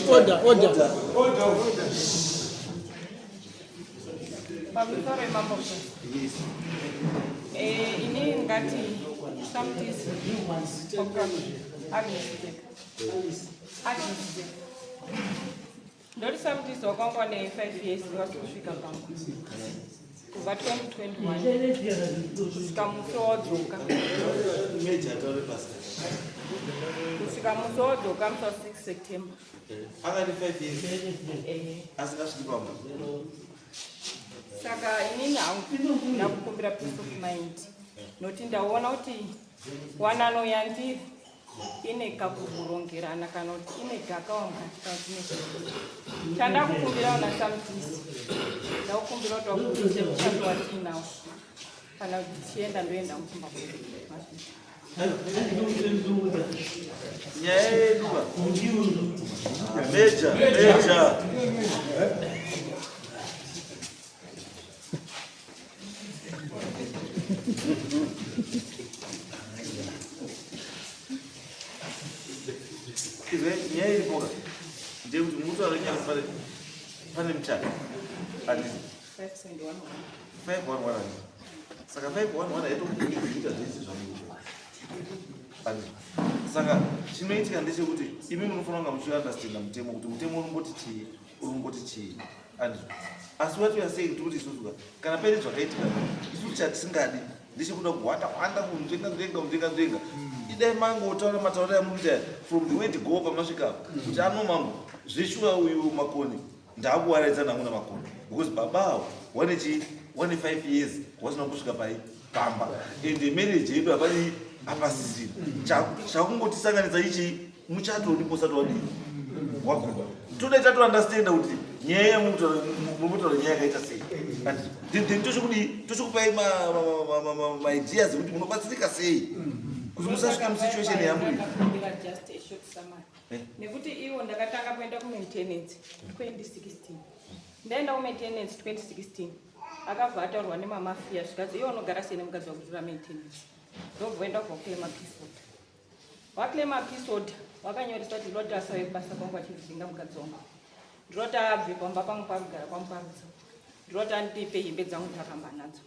Order, order. Pamusoro imambo. Yes. Eh, ini ngati samtisi. Agnes Zeka. Agnes Zeka. Ndori samtisi wakanga ne 5 years wasi kusvika pangu. Kubva 2021 kusvika musi wadzoka. Major ataure basa. Kusvika musi wadzoka musi wa 6 September. Akati 5 years Eh. asingasviki pamba. Saka inini hangu ndakukumbira peace of mind nokuti ndaona kuti wanano yandiri ine kakurongerana kana kuti ine gakawa mukati kana kuti ine chandakukumbirawo nasamtisi ndakukumbira kuti wakuise muchato watiinawo kana tichienda ndoenda mukumba kwedu. Mazvita. Nyaya yedu ba. Major, major. Izve nyaya iripoka ndeyekuti mutaura nyaya kuti pane muchato handiti 5.11. 511 handiti saka 511 haitokugoni kuita zvese zvamuita handiti saka chinoitika ndechekuti imi munofanira kunga muchiunderstanda mutemo kuti mutemo unomboti chii unomboti chii handiti asi what we are saying tikuti isusu ka kana paine zvakaitika isusu chatisingadi ndechekuda kuhwanda hwanda kunzvenga nzvenga kunzvenga nzvenga idai mangotaura matauro amukuita aya from the word go pamasvika apo kuti ano mambo zveshuwa uyu Makoni ndaakuwaraidza nangu naMakoni because baba avo wane chi wane 5 years wasina kusvika pai pamba and marriage yedu hapadi hapasisina chakungotisanganisa ichi muchato uripo usati wadii waguma toda tatounderstanda kuti nyaya yamurikutaura nyaya yakaita sei then tochikudii tochikupai maideas ekuti munobatsirika sei kuti musasvika musituation yamuri. Ndakumbira just a short summary. Eh. Nekuti iwo ndakatanga kuenda kumaintenance 2016. Ndaenda kumaintenance 2016 akabva ataurwa nemamafia zvikanzi iwe unogara sei nemukadzi wakutora maintenance ndobva kubva kuclaima peace order. Waclaima peace order wakanyoresa kuti ndinoti asauye kubasa kwangu achivhiringa mukadzi wangu, ndinoti abve pamba pangu pakugara kwamuparutsa, ndinoti andipe hembe dzangu ndaramba nadzo.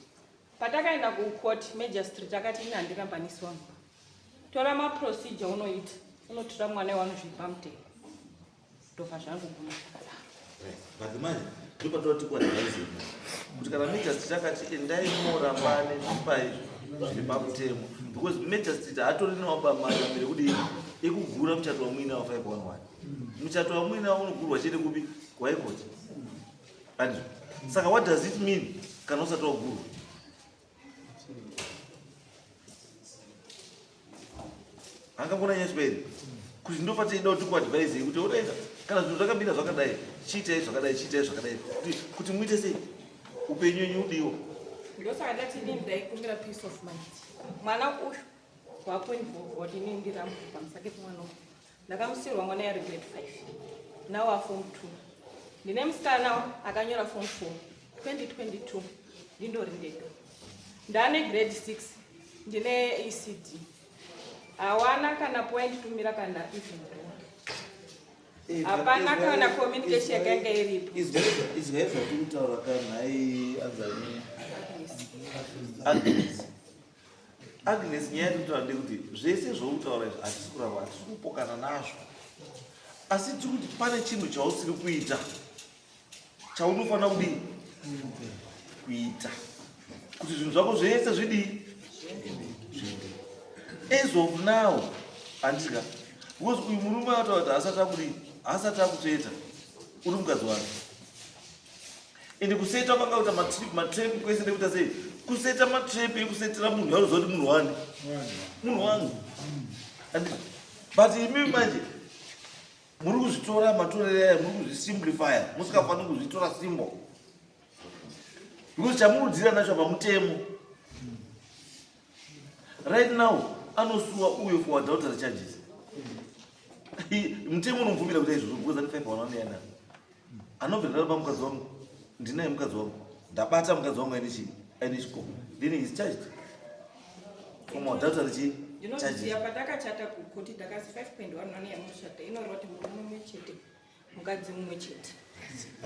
Patakaenda kucourt magistrate akati ini handirambanisi wangu, tora maprocedure unoita unotora mwana iwanozvipa mutemo ndobva zvangoguma zvakadaro. But manje ndopatoti kuadvise kuti kana magistrate akati endai morambane zvipai zviri pamutemo because magistrate haatori newabamari ekudii ekugura muchato wamuinawo 511 muchato wamuinawo unogurwa chete kupi kuHigh Court andizvo saka what does it mean kana usati wagurwa? Angangona nyaya chiperi kuti ndopatinoda kuti kuadvise kuti odaika kana zvinhu zvakamira zvakadai chiitai zvakadai chiitai zvakadai kuti muite sei upenyu wenyu udiwo. Ndosaka ndati inini ndaikumbira peace of mind. Mwana uyu wakuinvolva kuti inini ndirambe pamusake pemwana uyu. Ndakamusirwa mwana yari grade 5 now aform 2. Ndine musikana akanyora form 4 2022 ndindori ndega. Ndane grade 6 ndine ECD hawana kana point tumira kana even door. Hapana kana communication yakanga iripo. Izvai zvatiri kutaura kanhai anzani Agnes. Agnes, nyaya yatiri kutaura ndekuti zvese zvauri izvi hatisi kuramba, hatisi kupokana nazvo, asi tiri kuti pane chinhu chausiri kuita chaunofanira kudii kuita kuti zvinhu zvako zvese zvidii zviende as of now handika because uyu murume ataura kuti haasati akudii haasati akutsveta uri mukadzi wake ende kuseta kwanga kuita matrip kwese nekuita sei kuseta matrip ekusetera munhu anoziva kuti munhu wani munhu wangu. But imi manje muri kuzvitora matorere aya, muri kuzvisimplifya musikafaniri kuzvitora simple, because chamurudzira nacho pamutemo right now anosuwa uyo for adultery charges. Mutemo unomubvumira kuita izvozvo because ane 511 yana anobvira ndaramba mukadzi wangu, ndinaye mukadzi wangu, ndabata mukadzi wangu aine chii, aine chikoko, then he is charged from adultery chii, charges. Ndinoziva patakachata kukoti takasi 5.11 yamuchata inoreva kuti murume mumwe chete, mukadzi mumwe chete.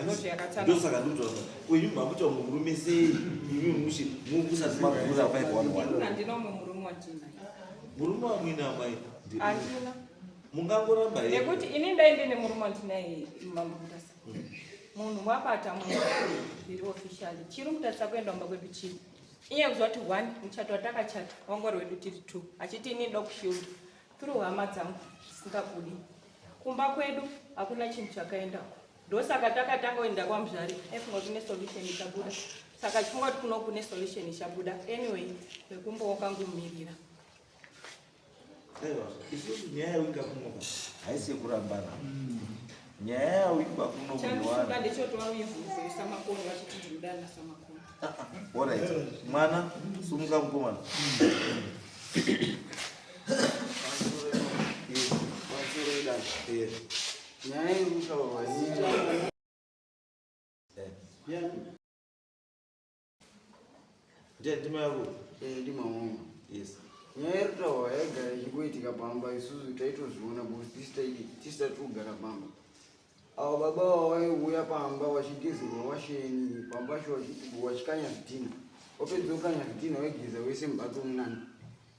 Ndozvayakatsana. Ndosaka ndikutaura kwenyu makuita murume sei imi mushi musati magura 511? Handina umwe murume wandinaye. Murume wamwina amai Handina. Mungangoramba here? Nekuti ini ndai ndine murume wandinaye, Mambo Mutasa. Munhu wabata munhu zviri officially, chiri Mutasa kuenda kumba kwedu chii? Iye kuziva kuti one muchato watakachata wangori wedu tiri two, achiti ini ndoda kushield through hama dzangu dzisingabudi kumba kwedu, hakuna chinhu chakaendako. Ndosaka takatanga kuenda kwamuzvari, aifunga kuti kune solution ichabuda, saka chifunga kuti kuno kune solution ichabuda. Anyway, wekumbo wakangomirira. Aiwa, isusu nyaya yawinga kunoka haisi yekurambana. Nyaya yawingwa kuno Chandishuka kunewana ndechoti vauyivhuvhurisa makoni vachiti ndinodana samakoni. Alright, mwana sumuka, mukomana. Yes. Nyaya iri kutaurwa Ndiye ndima yako. Ndima. Yes. Nyaya iri kutaurwa yaigara ichingoitika pamba, isusu taitozviona because tisati kugara pamba. Avo baba vavo vaiuya pamba vachigezerwa washeni pamba cho, vachikanya zvidhina, wapedza kukanya zvidhina waigeza wese mubato munani.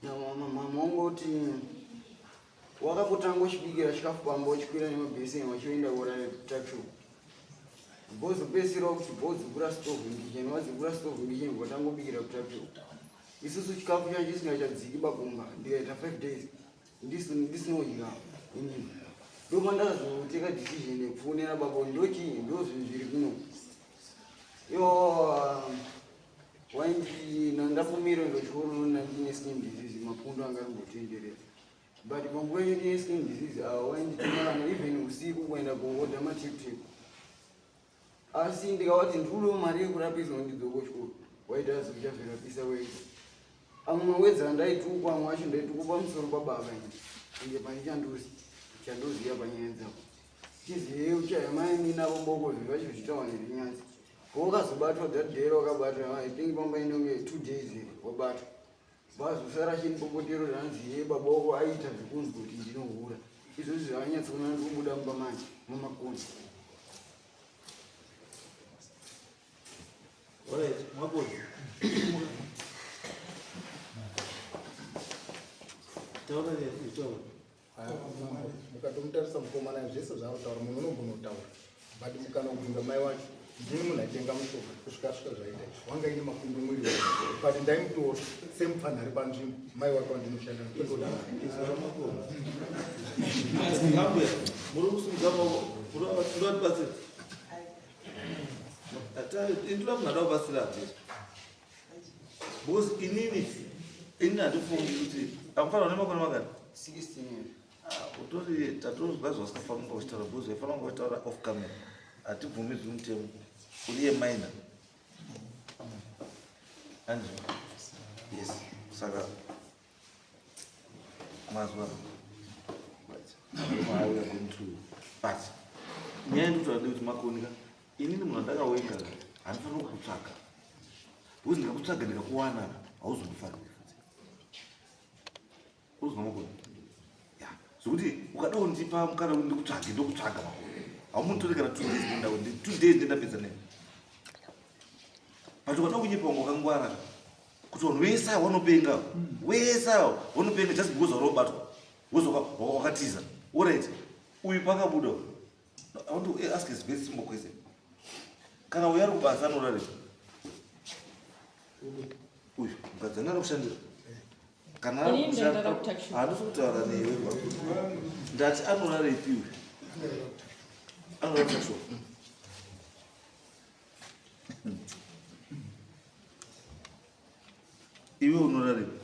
Mama wangoti wakapotanga uchibikira chikafu pamba, uchikwira nemabheseni wachienda kurare tuckshop, bozopedzisira kuti bodzikura stove mukitchen, wadzikura stove mukitchen, watangobikira kutuckshop. Isusu chikafu chacho chisingachadziki bakumba, ndikaita 5 days ndisinodya inini. Ndopandakazoteka decision yekufonera baba, ndochii, ndo zvinhu zviri kuno. Iwo waindi ndafumira ndochikoro ndine skin disease, mapundu anga arimbotenderera, but panguva iyo ndine skin disease awa waindituma kana even usiku kuenda kuodha matiptip, asi ndikavati ndikudawo mari yekurapisa ndidzoka kuchikoro, waita zikuchazvirapisa wega. Amwe mawedzi andaitukwa, amwe acho ndaitukwa pamusoro pababa ini inge pane chandoziya panyaya dzako chizive uchaya mai ninavo boko zvivacho zvichitaura nezvinyadzi. Wakazobatwa that day wakabatwa, I think pamba inonge 2 days here wabatwa, vazosara chinipopotero zvanzi ye baba wako aita zvekunzwa kuti ndinohura. Izvozvi zvavanyatsoona ndikubuda mumba manje mumakoni. Alright, mwakoni. Taura ne taura. Mukatomutarisa mukomana, zvese zvaanotaura munhu unogona kutaura, but mukana kubvunza mai wacho, ndini munhu aitenga mushonga kusvika svika zvaita, wanga ine makumbo mwiri wake, but ndaimutora semupfanha ari panzvimbo, mai wake wandinoshanda. Izwa makoni. Ambuya, muri kusimudza maoko, muri kubatsira. Indira munhu ada kubatsira hatiri. Because inini handifungi kuti akufanira une makore makati. 16 years. Ah, utori tatozwa zvausingafanira kunge uchitaura because waifanira kunge uchitaura off camera. Hatibvumidzwi mutemo. Uri yeminor. Andrew. Yes. Saka mazwa. Right. I don't know how we are going to, but nyaya ndikutaura ndekuti makonika inini munhu andakawenga handifaniri kukutsvaga, because ndikakutsvaga ndikakuwana hauzondifariri futi. Uzwa makoni ya zvekuti ukada kundipa mukana wekuti ndikutsvage, ndokutsvaga makoni, haumunditori kana 2 days, ndenda 2 days ndendapedza newe. But ukada kunyepa wangu wakangwara kuti vanhu vese ava vanopenga, vese ava vanopenga just because vari wabatwa, because wakatiza. Alright, uyu pakabuda, I want to ask a very simple question. Kana uyu ari kubasa anorarema uyu mukadzi anga arikushandira kana ari Inini ndaenda kutuckshop. Handisi kutaura newe ba. Ndati anorarepi uyu? Anorara kutuckshop. Iwe unorarepi?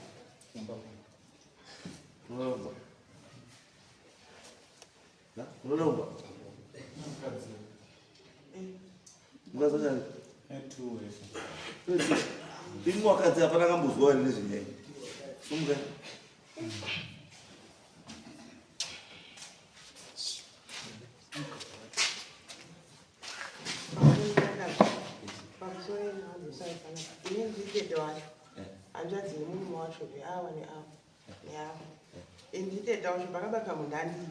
Unorara kumba. Unoda kumba? Mukadzi wacho ari? Imi wakadzi hapana kambozwa here nezvenyaya iyi? Sumukai. Pamusoro yenaanzosai panapa ini ndiri tete wacho hanzvadzi yemurume wacho veava neava neava ini ndiri tete wacho pakabatwa munhu andii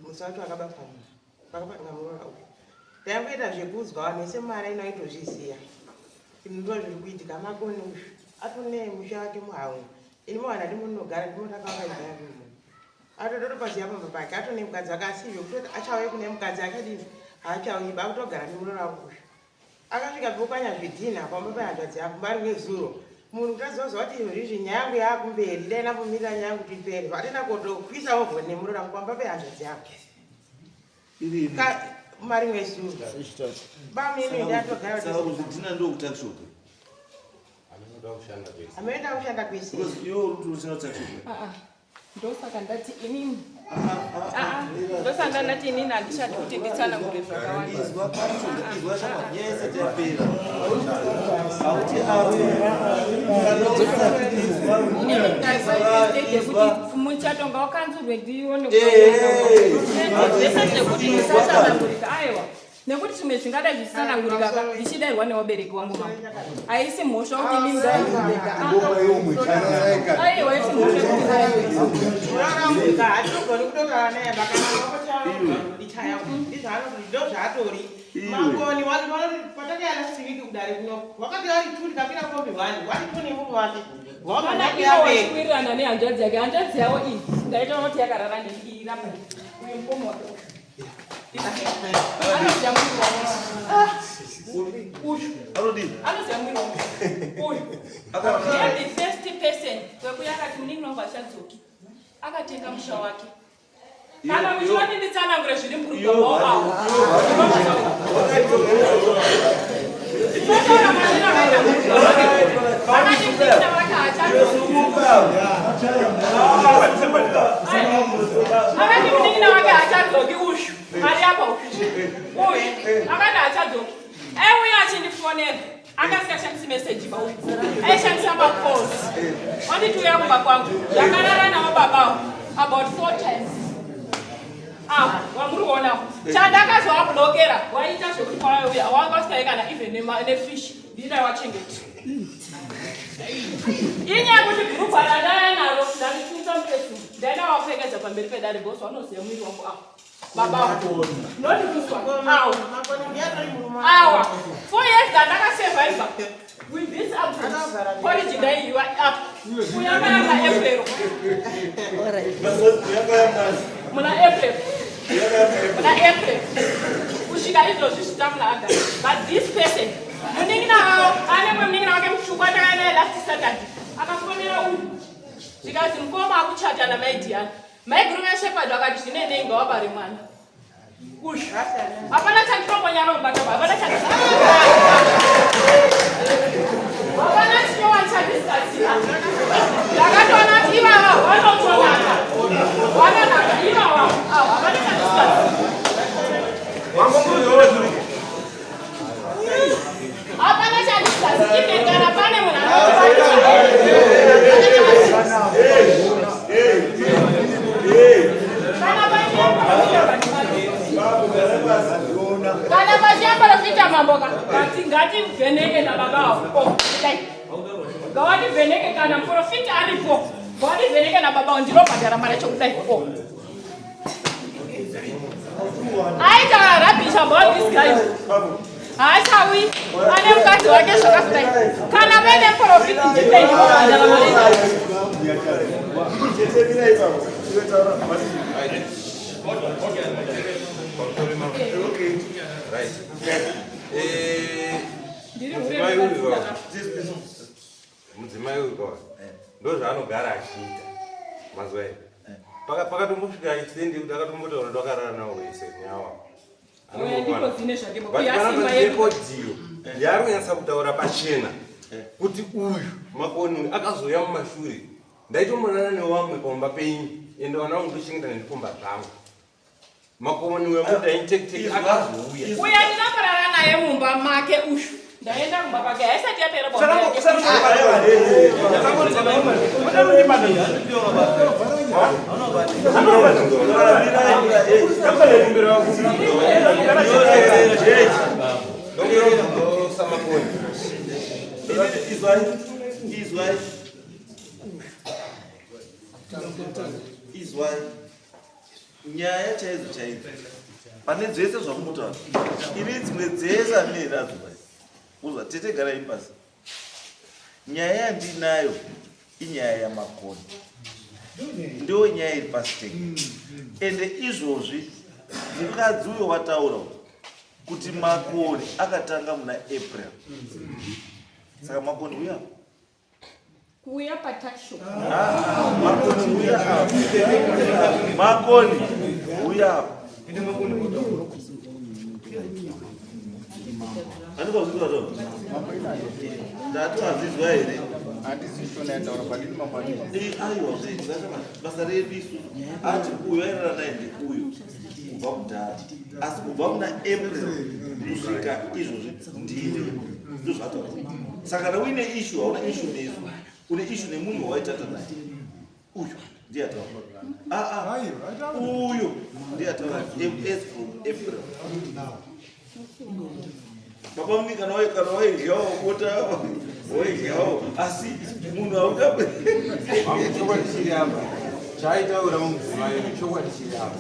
musi wacho akabatwa munhu pakabatwa muroora uyu ndaingoita zvekuudzwa vanhu vese mari ino aitozviziva ini ndo zviri kuitika makoni uyu atone musha wake muhauni ini mawana ndimunogara ndimotakawakaigara munhu Atototopaziva pamba pake atone mukadzi wake asi zvekutoti achauye kune mukadzi achadini haachauyi ba kutogara nemuroora wangu uyu akasvika pokanya zvidhinha pamba pehanzvadzi yako mbari nezuro munhu kutaziva kuti izvo zvizvi nyaya yangu yaakumberi dai ndambomirira nyaya yangu kuti ipere vatenda kotokwisa ovhoni nemuroora wangu pamba pehanzvadzi yako mari mwezuro bamini ndatogara saka kuzvidhina ndokutakishope amenoda kushanda kwese because iwe uri kuti unoshanda kutakishope ah, ah. Ndosaka ndati inini ah, ah, ndosaka ndati inini handichadi kuti nditsanangure zvakawanda. Izwa pacho izwa shama yese yapera. Auti awe. Kuti muchato ngaukanzurwe ndione zvese zvekuti ndisatsanangurika aiwa. Nekuti zvimwe zvingadai zvichitsanangurika ka zvichidairwa nevabereki wangu mama. Haisi mhosva kuti inini ndairega. Aiwa haisi mhosva kuti ndairega. Unorambuka hatinogoni kutotaura naye bakanaaachaya ndizvaatori makoni patakayana siviki kudare kuno wakati ari two tikapira kombi one wati two nemurume wake Kana ivo vachiwirirana nehanzvadzi yake, hanzvadzi yavo iyi ndaitoona kuti yakarara neni iyi rapa uyu mukoma wake uyu. Akatenga musha wake kana muchiona nditsanangure zviri murugwa Akati munin'ina wake haachadzoki ushu ari apa uyu akati haachadzoki aiuya achindifonera akasingashandisi meseji ba uyu aishandisa macalls onditi uya kumba kwangu ndakarara navo babawo about four times ah wamuri kuona chandakazoablokera waita zvekuti kwauya wanga usikayi kana even nefish ndinawachengeta inyaya yekuti bhurugwa randaya naro ndaritunza mupesu ndainawapfekedza pamberi pedare bhosi wanoziva mwiri wangu apo baba not this one awa awa 4 years ndandakasurviva with this absence porridge ndaiyiwa up kuyanga yanga april muna april muna april kusvika izvozvi zvita muna august but this person Munin'ina wavo ane mumwe munin'ina wake mutsvuku atakaya naye last Saturday akafonera uyu zvikanzi mukoma akuchata namai Diana. Maiguru vaShepherd vakati zvine nei ngawabare mwana uyu. Hapana chandinombonyara kubata hapana chandinombonyara hapana chinowani chandisikaziva. Ndakatoona kuti ivava vanotonaka vanonaka ivava hapana chandisikaziva. Hapana chandisikazi even kana pane munhu kana pachiaprofita mambo kati ngativheneke nababa avo dai ngawativheneke kana muprofita aripo ngawativheneke nababa avo ndinobhadhara mari yacho kudai o aitaura rubbish about this guy haachawi ane mukadzi wake zvakafudai kana vaine profit ndipei Mudzimai uyu kwa ndozvaanogara achiita mazuva aya pakatombosvika extent yekuti akatombotaura kuti wakarara nawo wese nyawa rekodhiyo yaari kunyatsa kutaura pachena kuti uyu makoni uyu akazouya mumashure ndaitombonana newamwe pamba penyu ende vana vangu tochengeta nendikomba zvangu. Makoni wemuda intektek akazouya. Uya ndinakarara naye mumba make ushu. Ndaenda kumba kwake haisati yapera bomba yake. Izwai, izwai. Izwai. Nyaya chaidzo chaidzo pane dzese zvamunotaura ini dzimwe dzese handinei nadzo bai uzwa tete garai pasi nyaya yandinayo inyaya yamakoni ndiyo nyaya iri pasi tege ende izvozvi mukadzi uyo wataura kuti makoni akatanga muna april saka makoni uya Kuuya patakshop. Ah, makoni uya apa. Makoni uya apa. Andikazvizwa to. Ndati wazvizwa here? Handisi shona yataura but ini mambo andizwa. Eh, aiwa zve basa redu isusu ati uyu airara naye ndeuyu kubva kudhara asi kubva muna April kusvika izvozvi ndini ndozvataura saka kana uine issue hauna issue nesu une issue nemunhu wawaitata naye uyu ndiye ataura ah, ah. uyu ndiye ataura as from April baba muni kana kana waidyawo bota waidyawo asi munhu hauka chokwadi chiri apa chaaitaura mudzimai chokwadi chiri apa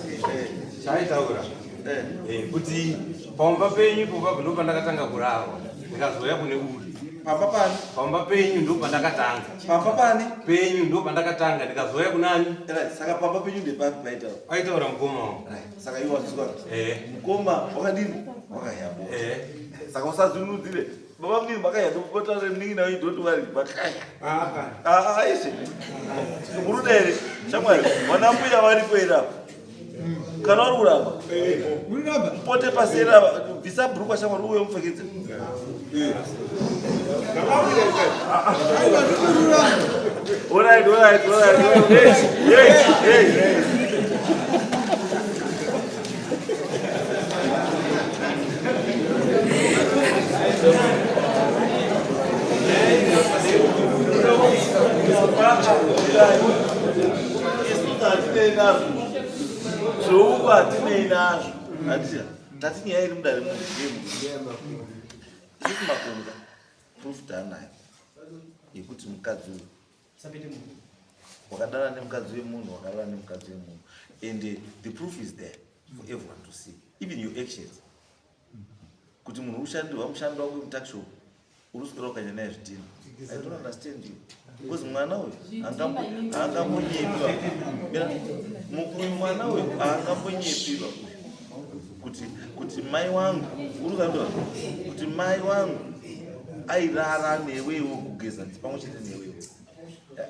chaaitaura eh. Eh, kuti pamba penyu ipo papo ndopandakatanga kurarwa ndikazouya kune uri pamba pani pamba penyu ndopandakatanga pamba pani penyu ndopandakatanga ndikazouya kunani right saka pamba penyu ndepapi paitaura paitaura mukoma wangu right saka iwe wazvizwa eh mukoma wakadini wakaya bota eh saka usazinudzire baba mnini makaya bota remunin'ina wenyu don't worry makaya ah ah ah ishe muruda here shamwari vana mbuya varipo here apa kana uri kuramba pote paseri apa bvisa bhurukwa shamwari uye mupfekedze Alright, alright, alright. Hey, hey, hey. Isusu hatinei nazvo zvouko hatinei nazvo hatiti tati nyaya iri mudare muzimu isusu makonga proof taanayo yekuti mukadzi uyu wakadana nemukadzi wemunhu wakarara nemukadzi wemunhu and the proof is there for everyone to see even your actions kuti munhu ushandirwa mushando wako wemutakshop uri kuswera ukanya naye zvidhina i don't understand you because mwana uyu haangambonyepiwa uyu mwana uyu haangambonyepiwa kuti kuti mai wangu uri kuandora kuti mai wangu airara newewo kugeza pamwe chete newewo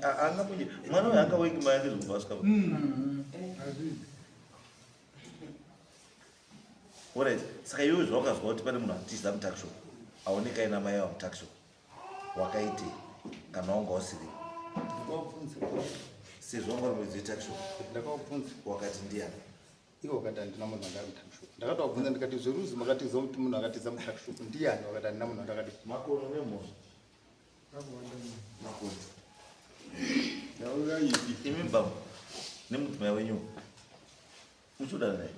haangambonye mwana uyu haangawengi mai ake zvekubva asvika Alright, saka iwewe zvawakazwa kuti pane munhu atiza mutakshop aoneka aina mai ava mutakshop wakaitei kana wanga usiri sezvo wanga uri muridzi wetakshop ndakavabvunza wakati ndiyani ivo vakati handina munhu anga ari mutakshop ndakatovabvunza ndikati zveruzi makatiza kuti munhu akatiza mutakshop ndiyani vakati handina munhu andakati makono nemhosva makono imi bambo nemudzimai wenyu Muchuda naye.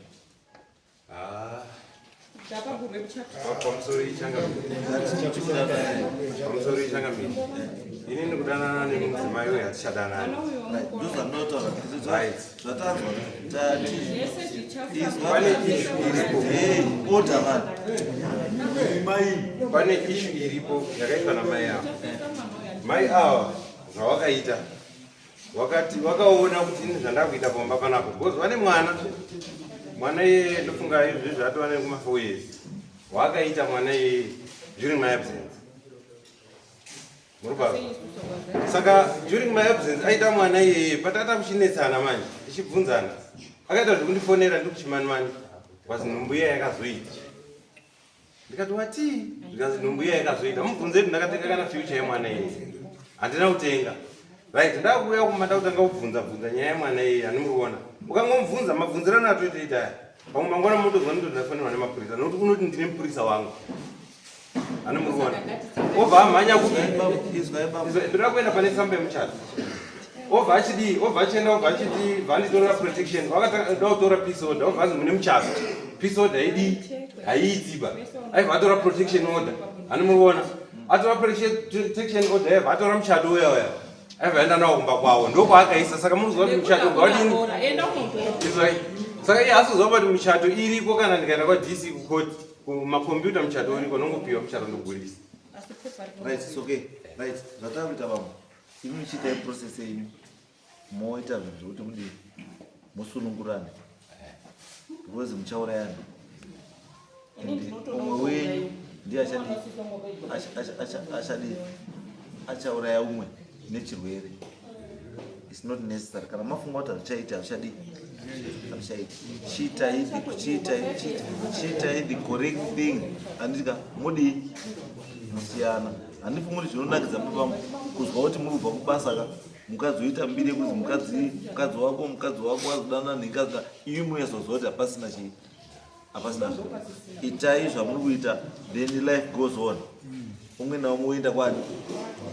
Ah. Ndakagurwe kuchapter. Pamusoro ichangamire. Pamusoro ichangamire. Ini ndikudanana nemudzimai uyu hatichadanani. Ndozvandinotaura. Right. Zvatanzwa tati. Zvese zvichafa. Pane issue iripo. Hey, order man. Mai. Pane issue iripo yakaitwa namai ava. Mai ava zvawakaita Wakati wakaona kuti ini zvandakuita pamba panapa because vane mwana mwana iyeye ndofunga izvezvi atova nekuma 4 years waakaita mwana iyeye during my absence murubaba saka during my absence aita mwana iyeye patata kuchinetsana manje tichibvunzana akaita zvekundifonera ndikuchimanimani was nhumbu iya yakazoita ndikati watii zvikanzi nhumbu iya yakazoita mubvunze kuti ndakatenga kana future yemwana iyi handina kutenga right ndakuuya kuma ndakutanga kubvunza bvunza nyaya yemwana iyi ani muri kuona ukangomubvunza mabvunzirano atoitoita aya Pamwe mangwana motozwa ndito ndafanirwa nemapurisa nokuti unoti ndine mupurisa wangu. Ani muri kuona? Obva amhanya kupi? Ndoda kuenda pane tsamba yemuchato. Obva achidii? Obva achienda obva achiti vanditorera protection. Wakada kutora peace order. Obva azi mune muchato. Peace order haidii? Haiitiba. Aibva atora protection order. Ani muri kuona? Atora protection order aibva atora muchato uya uya. Aibva aenda nawo kumba kwavo. Ndokwaakaisa. Saka munoziva kuti muchato ngawadini? Izwai. Saka iye asizoziva kuti muchato iriko kana ndikaenda kwaDC kukoti. Kumakombiyuta muchato uriko nongopiwa muchato ndogurisa. Right, it's okay. Right. Zvatakuita vamwe. Imi muchiita process yenyu. Moita zvinhu zvekuti mudii? Musunungurane. Because muchaurayana. Umwe wenyu ndiye achadii? Achadii? Achauraya umwe nechirwere. It's not necessary. Kana mafunga kuti hazvichaiti hazvichadii? Hazvichaiti. Chiitai the chiitai chiitai the correct thing. Handiti ka modii? Musiyana. Handifungi kuti zvinonakidza baba vangu kuzwa kuti muri kubva kubasa ka mukadzi oita mbiri yekuzi mukadzi mukadzi wako mukadzi wako azodana nhenga imi munozoziva kuti hapasina chii hapasina zviro. Itai zvamuri kuita then life goes on. Umwe naumwe oenda kwani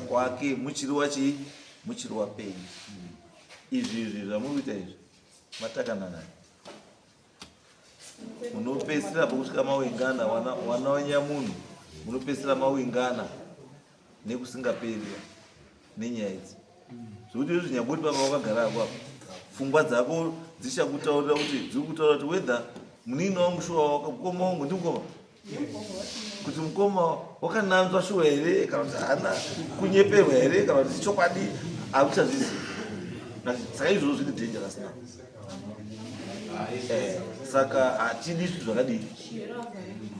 kwake muchiri wachii muchiri wapenyu. Izvi izvi zvamuri kuita izvi matakanana munopedzisira pokusvika mawingana wana wanyamunhu munopedzisira mawingana nekusingaperi nenyaya idzi zvekuti izvi nyangoti baba wakagara ako apa pfungwa dzako dzichakutaurira kuti dziri kutaura kuti whether munin'ina wangu shuwa mukoma wangu ndimukoma kuti mukoma wakananzwa shuwa here kana kuti haana kunyeperwa here kana kuti chokwadi hakuchazvizivi saka izvozvo zviri dangerous now. Saka hatidi zvinhu zvakadii,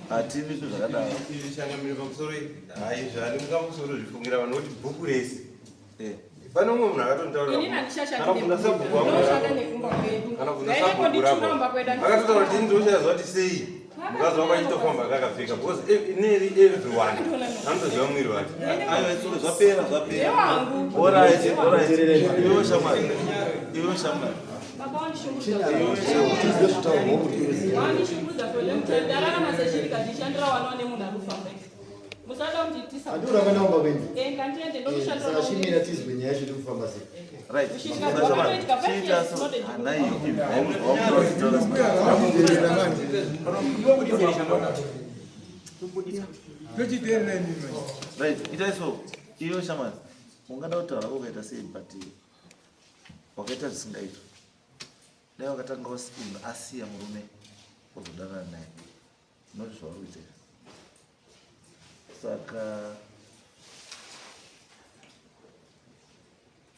hatidi zvinhu zvakadaro. Izvi changamire pamusoro hayi zvaandimukamusoro zvifungira vanhu kuti bhuku rese. Pane umwe munhu akatonitaurira kana kubvunza sabhuku wangu kana kubvunza sabhuku rako akatotaura kuti ndoshaziva kuti sei mukadzi wako achitofamba akakapfeka because neri everyone anotoziva mwiri wake. Aiwa itsoke zvapera zvapera. Alright, alright. Iwe shamwari. Iwe shamwari. Baba wandishungurudza. Wandishungurudza for a long time. Ndararama sechirikadzi ndichishandira wana wane munhu ari kufamba. Musada kundiitisa. Handi uramba nawo mabenzi. Ngandiende ndokushandira. Saka chimira tizwe nyaya yacho iri kufamba sei. Right. Chiita so. Hanai. Right, itai so. Iyo shamwari. Ungada kutaura wakaita sei but wakaita zvisingaitwi. Dai wakatanga asiya murume wozodanana naye. Not zvauri kuita. Saka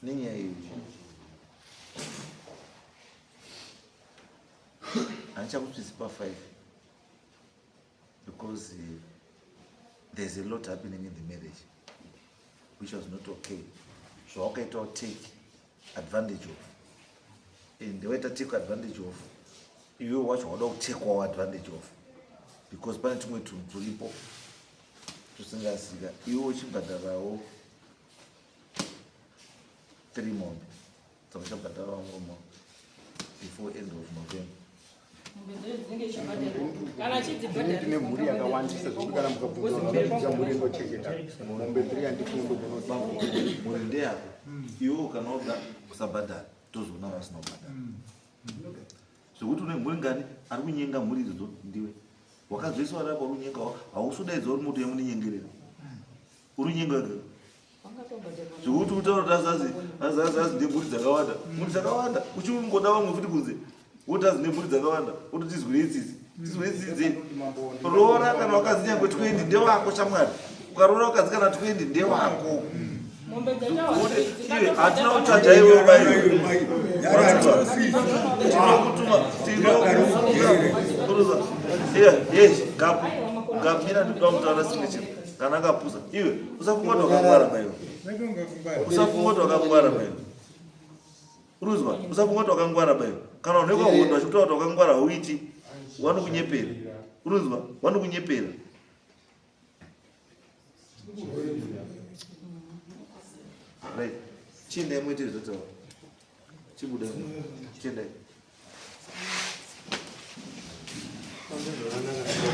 nenyaya iyi handichakutsvisi pa5 because there's a lot happening in the marriage which was not okay. Zvawakaita take advantage of and waita take advantage of iwe wacho wauda kutekwawo advantage of because pane tumwe tunhu turipo tusingazika iwe uchibhadharawo 3 mombe dzauchabhadharawo murume before end of November. Ndine mhuri yakawandisa zvekuti kana mukabvunza vanobvunza mhuri inochengeta mombe 3 handifungi ndogonoti mhuri ndeyako iwe kana uda kusabhadhara tozoona vasina kubhadhara zvekuti une mhuri ngani ari kunyenga mhuri idzodzo ndiwe wakazoiswa rako uri kunyenga hausudaidzwa uri moto yamuninyengerera uri kunyenga wega zvekuti utaura kuti azazi azazi azi ndemhuri dzakawanda mhuri dzakawanda uchingoda vamwe futi kunze woti azi nemhuri dzakawanda wototizwirei tsitsi tizwirei tsitsi roora kana wakadzi nyangwe 20 ndewako shamwari ukaroora wakadzi kana 20 ndewako iwe hatina kuchaja iwe tinokutuma tinokuruza yes gapu gamira ndikuda kutaura signature kana akapusa iwe usafunga kuti wakangwara maiwe usafunga kuti wakangwara maiwe uruzwa usafunga kuti wakangwara maiwe kana unenge wahondo vachikutaura kuti wakangwara hauiti wanokunyepera uruzwa wanokunyepera right chiendai muite zvotaura chibuda chiendai. Zvakanaka.